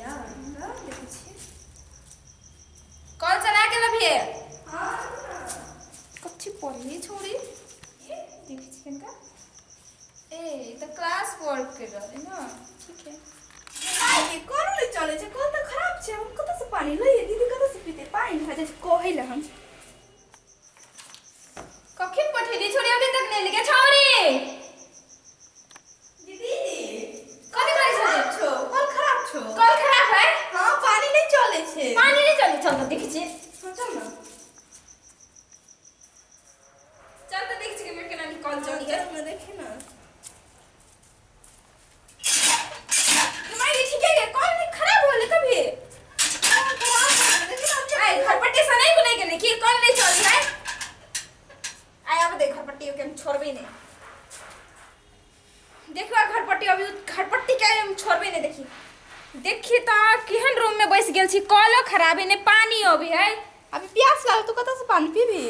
चलैया देखै छियै कॉल चला के लभिए कथी पढ़ी छोड़ी देखै छी कनिका ए ई तऽ क्लास वर्क कर रहलै ने ठीक है के कोनो नहि चलै छै कल तऽ खराब छै हम कतऽसँ पानि लइए दीदी कतऽसँ पीतै पानि भए जाइ छै कहै लए हम कखन पठेली छोरी अभी तक नहीं लेके छोरी दीदी कथी करै छौ खराब छौ कल खराब छौ कल खराब है हाँ पानि नहि चलै छै पानी नहीं चले चल तो देखै छी हाँ, चल ना चल तो देखै छी कि केना कल चली है चल ना देखी ना माय ठीक है कल नहीं खराब होले कभी हाँ, खराब हो गेलै, देखी ना आय घर पट्टी से नहीं गुने गेले कि कल नहीं चली है आय अब देख घर पट्टी के हम छोड़बे नहीं देखो घर पट्टी अभी घर पट्टी के हम छोड़बे नहीं देखी देखी त केहन रूम में बैस गेल छी कलो खराबे नहीं पानी अभी है अभी प्यास लागल तू कतऽसँ पानि पीबी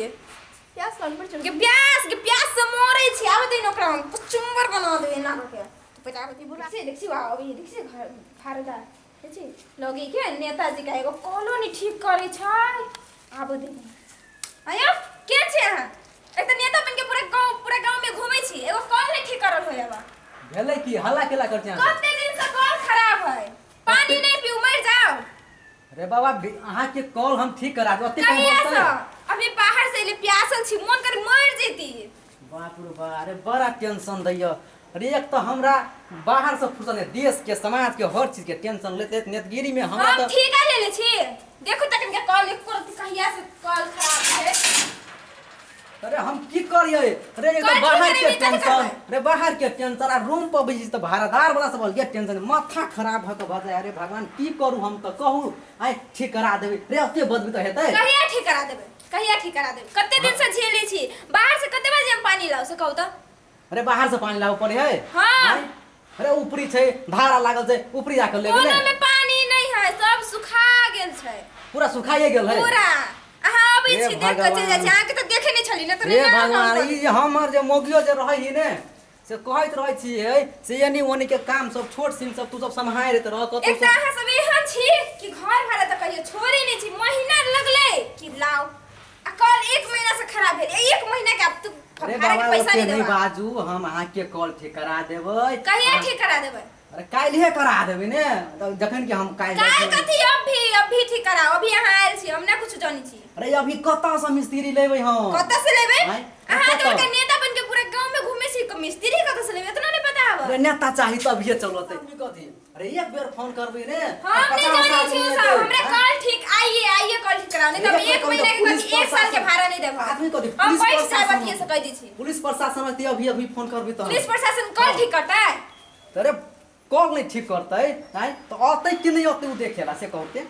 प्यास लागल बड़ के प्यास के प्यास से मरे छी आब दिन ओकरा हम कचुम्बर बना देबै ना के तो पता आबै बुढ़ा से देखছি वाह अभी देखছি घर फारदा देखছি लगे के नेताजी का एगो कॉलो नहीं ठीक करे छै आब दिन आयो के छै अहाँ एक तऽ नेता बन के पूरा गांव में घूमै छी एगो कॉल नहीं ठीक करल होय अब भेलै की हल्ला केला कर छी अहाँ? कते दिन से कॉल खराब है पानी नहीं पीऊ मर जाओ अरे बाबा अहाँके कॉल हम ठीक करा देब ओते कम कहिया होतै? से अभी बाहर से एली प्यासल छी मोन कर मर जेती बाप रे बा अरे बड़ा टेंशन दैय अरे एक तऽ हमरा बाहर से फुर्सत नहि देश के समाज के हर चीज के टेंशन लेते लेते नेतगिरी में हमरा हम तऽ ठीक है ले ले छी देखू तखन के कॉल एको रत्ती कहिया से कॉल खराब है अरे हम की करियै अरे एक तऽ कथी बाहर के करेबै, कथी टेंशन करबै? अरे बाहर के टेंशन आ रूम पर बैस तऽ भाड़ादार वाला सब अलगे टेंशन माथा खराब भऽ के भऽ जाय अरे भगवान की करू हम तऽ कहू आइ ठीक करा देबै रे ओते बजबै तऽ हेतै कहिया ठीक करा देबै कहिया ठीक करा देबै कते दिन से झेले छी बाहर से कते बजे हम पानी लाउ से कहू तऽ अरे बाहर से पानी लाबऽ पड़े है हाँ। आँय? अरे ऊपरी छै धारा लागल छै ऊपरी जाके लेबै कोनो ने में पानी नहीं है सब सुखा गेल छै पूरा सुखाइए गेल है पूरा अहाँ अबै हे छी देख के चलि जाइ छी भगवान। अहाँके तऽ देखे नहि छली ने तऽ हे नहि भगवान हम ई जे हमर जे मौगियो जे रहै ही ने से कहैत रहै छियै से एनी ओनी के काम सब छोट सिन सब तू सब सम्हारैत रह कतौ एक तऽ अहाँ सब एहन छी कि घर भाड़ा तऽ कहियो छोड़े नहि छी महीना लगलै कि लाउ आ कल एक महीना से खराब भेल एक महीना के आब तू अरे भाड़ा बाबा के पैसा ओते नहीं नहीं देबा बाजू हम अहाँके कॉल ठीक करा देबै कहिया ठीक करा देबै अरे काल्हिए करा देबै ने तऽ जखन कि हम काल्हि जाइ काल्हि छियै। कथी अभी ठीक कराओ अभी अहाँ आयल छी हम ना कुछ जानी छी अरे अभी कतऽसँ मिस्त्री लेबै हम कतऽ से लेबै आँय? अहाँ कतऽ? तऽ बड़का नेता बन के पूरा गांव में घूमे छी मिस्त्री कतऽ से लेबै इतना नहीं पता हब अरे नेता चाही तभिए चलतै कथी अरे एक बेर फोन करबै ने हम नहीं 50 जानी छी आदमी उ सब एतै। हमरा कल ठीक आइए आइए कल ठीक कराओ नहीं तो हम एक महीना के पुलिस कथी एक साल के प्रशासन- भाड़ा नहीं देब आदमी कथी हम पुलिस बैठ जाए प्रशासन बतिये से कह दी छी पुलिस प्रशासन अथी अभी अभी फोन करबै तऽ पुलिस प्रशासन कल ठीक करतै अरे कॉल नहि ठीक करतै आँय तऽ अतै कि नहि अतै ओ देखेला से कहते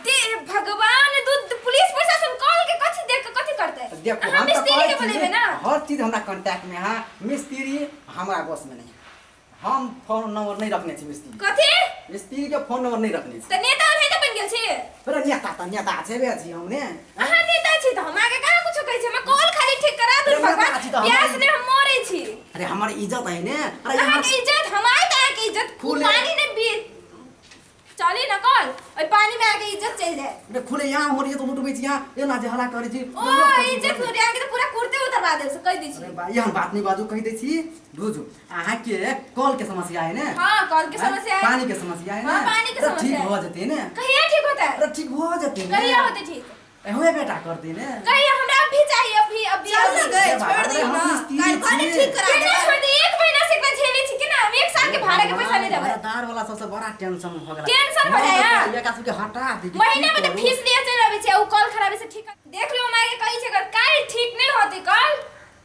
ते भगवान दूध पुलिस प्रशासन कॉल के कथी देख के कथी करतै देखो अहाँ हम तऽ मिस्त्री के कहै बोलेबै छी ना हर चीज हमरा कांटेक्ट में है मिस्त्री हमरा बस में नहीं है हम फोन नंबर नहीं रखने छी मिस्त्री कथी मिस्त्री के फोन नंबर नहीं रखने छी तऽ नेता ओनाहिते बनि गेल छी अरे नेता तऽ नेता छेबे छी हम ने अहाँ नेता छी तऽ हम आगे कहाँ कुछो कहै छी हमरा कॉल खाली ठीक करा दू अरे नेता भगवान छी तऽ हमरा- प्यास ने हम मरै छी अरे हमर इज्जत है ने अरे अहाँ हमर के इज्जत हम आइ तऽ अहाँ के इज्जत खुले- पानी ने बी चली ना कॉल ओहि पानी में आके इज्जत चलि जाए अरे खुले यहाँ हमर इज्जत लुटबै छी यहाँ एना जे हल्ला करै छी ओ इज्जत लुटे अहाँके तऽ पूरा कुर्ते उतरवा देब से कहि दै छी अरे बा एहन बात नहीं बाजू कहि दै छी बुझू अहाँके कल के समस्या है ने हाँ कॉल के समस्या है पानी के समस्या है ने हाँ, पानी के अरे ठीक समस्या है। भऽ जेतै ने कहिया ठीक होता है अरे ठीक भऽ जेतै ने कहिया होते ठीक एहुए बेटा कर दे ने कहिया हमरा अभी चाहिए अभी अभी चल ना अभी। गए अरे बाबा, छोड़ अरे दी हम ना मिस्त्री काल्हि भने छियै। ठीक करा केना देबै छोड़ दी एक महीना से एकरा झेले छी केना हम एक साल के भाड़ा के पैसा नहीं देबै भाड़ादार वाला सबसे बड़ा टेंशन भऽ गेल टेंशन भऽ जाइए। एकरा सबके हटा दी महीना में तो फीस लिए चलि अबै छै उ कल खराबी से ठीक देख लो माय के कहै छै अगर काल्हि ठीक नहीं होते कल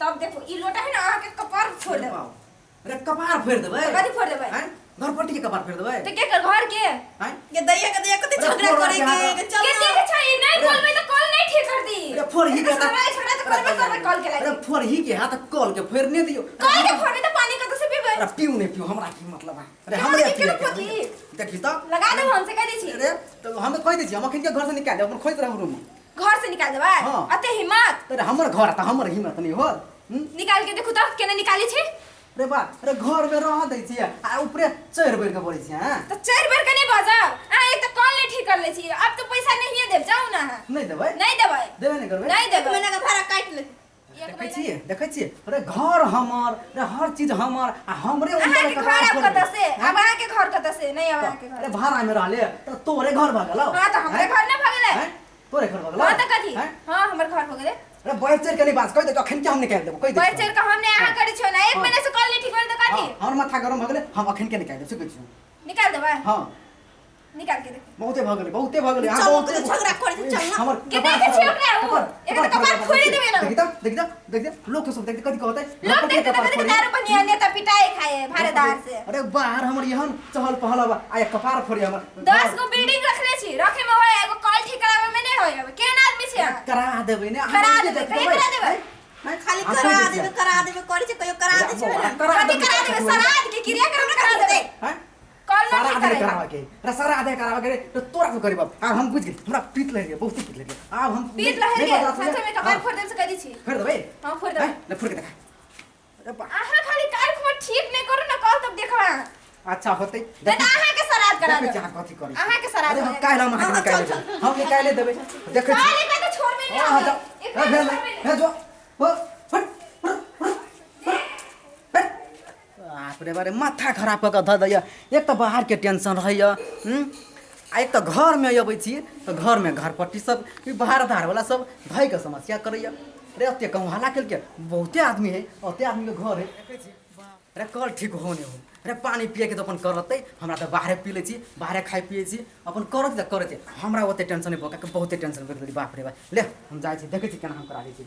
तब देखो ई लोटा है ना अहाँ के कपार फोड़ देबै अरे कपार फोड़ देबै कथी फोड़ देबै? आँय? घरपट्टी के कपार फोड़ देबै तऽ के कर घर के आँय? ये दैया के दैया कते अरे झगड़ा फोड़ करे के के हाथ- के चल के ना देखे छै ई नहीं अरे- बोलबै तऽ कल नहीं ठीक कर दी अरे फोड़ ही के एकर लड़ाई झगड़ा तऽ करबे करबै कल के अरे लागि फोड़ ही के हाथ कल के फोड़ने दियौ कल के फोड़बै तऽ पानी कतऽ से पीबै अरे पीऊ नहीं पीऊ हमरा की मतलब है अरे केना हमरे की अथी है केना के, फोड़ली? देखी तऽ लगा देब हम से कह दै छी अरे तऽ हम कहि दै छी हम अखन के घर से निकाल देब अपन खोजैत रहब रूम घर से निकाल देबै हाँ। अते हिम्मत अरे हमर घर तऽ हमर हिम्मत नहीं होत हम्म? निकाल के देखू तऽ केना निकालै छी अरे बा अरे घर में रह दै छियै आ ऊपरे चढ़ बढ़ के पड़ै छियै हाँ? तऽ चारि बेर के नहि बजब अहाँ नहि देबै। नहीं देबै। देबे नहि करबै। नहीं एक देबै। महीना के भाड़ा काटि लेतै। एक देखै महीना छियै, देखै छियै, अरे घर हमर रे, हर चीज हमर आ हमरे उनका अहाँके घर आब कतऽ से? आब अहाँके घर कतऽ से? नहीं आब अहाँके अरे घर। भाड़ा में रहले तऽ तोरे घर भऽ गेलौ। हाँ तऽ हमरे हैं? घर नहि भऽ गेलै। हैं? तोरे घर भऽ गेलौ। हाँ तऽ कथी? हैं? हाँ हमर घर भऽ गेलै। अरे बढ़ि चढ़ि के नहि बात कहि दे, अखन के हम निकालि देबौ, कहि दे। बढ़ि चढ़ि कऽ हम नहि अहाँ करै छियौ ने। एक हाँ। महीना से कॉल नहीं ठीक भेल तऽ कथी? हमर माथा गरम भऽ गेलै, हम अखन के निकालि देब, से कहै छियौ। निकाल देबै। हाँ। निकाल के देखो। बहुते भऽ गेलै, बहुते भऽ गेलै। अहाँ चल, बहुते झगड़ा करै छै, चल ना। हमर के देखै छियै ओकरा उ? एकर कपार फोड़ि देबै ना। देखी तऽ, देखी तऽ, देखी तऽ, लोक सब देखते कथी कहतै? लोग देखते तऽ कथी? दारू बनिया नेता पिटाई खाए भाड़ेदार से। अरे बाहर हमर एहन चहल पहल बा आ एक कपार फोड़ि हमर। 10 गो बिल्डिंग रखले छी, रखे में होय, एगो कॉल ठीक करावे में नहीं होय। अब केहन आदमी छी अहाँ? करा देबै ने। करा देबै, कहिया करा देबै? खाली करा देबै, करा देबै करै छै, कहियो करा दै छै ने। करा कथी देबै? करा देबै? श्राद्ध के क्रियाक्रम करा देबै? हैं? कॉल सारा नहीं ठीक आधे करेगा। करावा के रे, सारा आधे करावा के रे, तो तोरा तो करीब आब हम बुझ गेली, हमरा पीत लहर गेल, बहुते पीत लहर गेल। आब हम पीत लहर नहि गेल। बर्दाश्त होइया। सच में कपार हाँ, फोड़ देब से कह दै छी। फोड़ देबै। हाँ फोड़ देबै। हैं? ले फोड़ के देखा। अरे बा- अहाँ खाली काल्हि खुमा ठीक नहीं करू ना कॉल तब देखब अहाँ। अच्छा होतै। नहीं तऽ अहाँके श्राद्ध करा देखै देब। छी अहाँ कथी करै छी। अहाँके श्राद्ध अरे हम करा काल्हि हम अहाँके हाँ, निकालि चल, देबै, हम निकालि देबै, देखै छी। काल्हि एकरा तऽ छोड़बे नहि। हाँ, हाँ, अहाँ। जाओ। एकरा ए, भेल, छोड़बे नहि। भेल, जो। हो, हट, हट, हट, हट, हट। बाप रे बारे, माथा खराब कऽ कऽ धऽ दैया। एक तऽ बाहरके टेंशन रहैया, हूँ, आ एक तऽ घरमे अबै छी तऽ घरमे घरपट्टी सब ई बाहर धारवला सब धइके समस्या करैया। रे ओते कहूँ हल्ला केलकै, बहुते आदमी है, ओते आदमीके घर है। देखै छी रे कल ठीक हो नहि हो। रे पानि पियैके तऽ अपन करतै, हमरा तऽ बाहरे पी लै छी, बाहरे खाइ पियै छी, अपन करत तऽ करत। हमरा ओते टेंशन नहि भऽ बहुते टेंशन भऽ गेलै। बाप रे बाप, ले हम जाइ छी, देखै छी केना हम करा दै छी।